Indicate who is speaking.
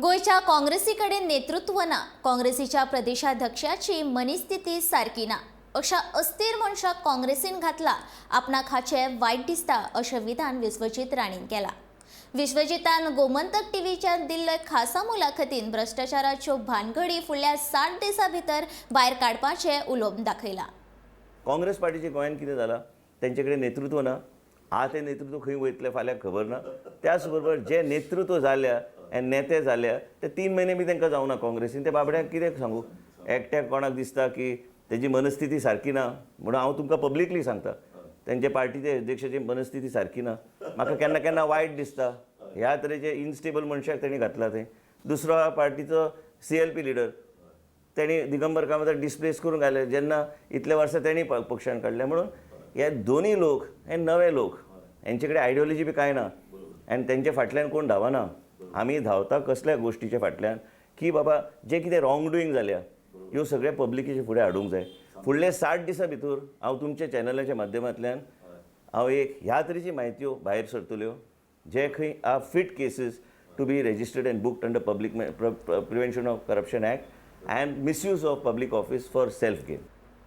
Speaker 1: गोंयच्या काँग्रेसी कडेन नेतृत्व ना. काँग्रेसीच्या प्रदेशाध्यक्षाची मनीस्थिती सारकी ना. अशा अस्थिर मनशाक काँग्रेसीन घातला, आपणाक हाचें वायट दिसता, अशें विधान विश्वजीत राणेन केलां. विश्वजितान गोमंतक टीव्हीच्या दिल्ले खासा मुलाखतीन भ्रश्टाचाराच्यो भानगडी फुडल्या 60 दिसां भितर भायर काडपाचें उलोवप दाखयलां.
Speaker 2: काँग्रेस पार्टीचे गोंयांत कितें जालां, तेंचे कडेन नेतृत्व ना. आतां तें नेतृत्व खंय वयतलें फाल्यां खबर ना. त्याच बरोबर जे नेतृत्व जाल्या आनी नेते जाल्या ते 3 म्हयने बी तांकां जावना काँग्रेसीन. ते बाबड्याक कितें सांगू, एकट्याक कोणाक दिसता की तेजी मनस्थिती सारकी ना म्हणून हांव तुमकां पब्लिकली सांगता, तेंचे पार्टीचे अध्यक्षाची मनस्थिती सारकी ना. म्हाका केन्ना केन्ना वायट दिसता ह्या तरेचे इनस्टेबल मनशाक तेणी घातला थंय. दुसरो पार्टीचो सीएलपी लिडर तेणी दिगंबर कामताक डिस्प्लेस करून घाले, जेन्ना इतले वर्सां तेणी पक्षान काडले. म्हणून हे दोनूय लोक हे नवे लोक, हेंचे कडेन आयडियोलॉजी बी कांय ना आनी तेंच्या फाटल्यान कोण धांवना. आमी धांवता कसल्या गोश्टीच्या फाटल्यान की बाबा जे कितें रॉंग डुईंग जाल्या ह्यो सगळ्या पब्लिकेच्या फुडें हाडूंक जाय. फुडले 60 दिसां भितर हांव तुमच्या चॅनलाच्या माध्यमांतल्यान हांव एक ह्या तरेची म्हायत्यो भायर सरतल्यो जे खंय are fit cases to be registered and booked under public Prevention of Corruption Act and misuse of public office for self gain.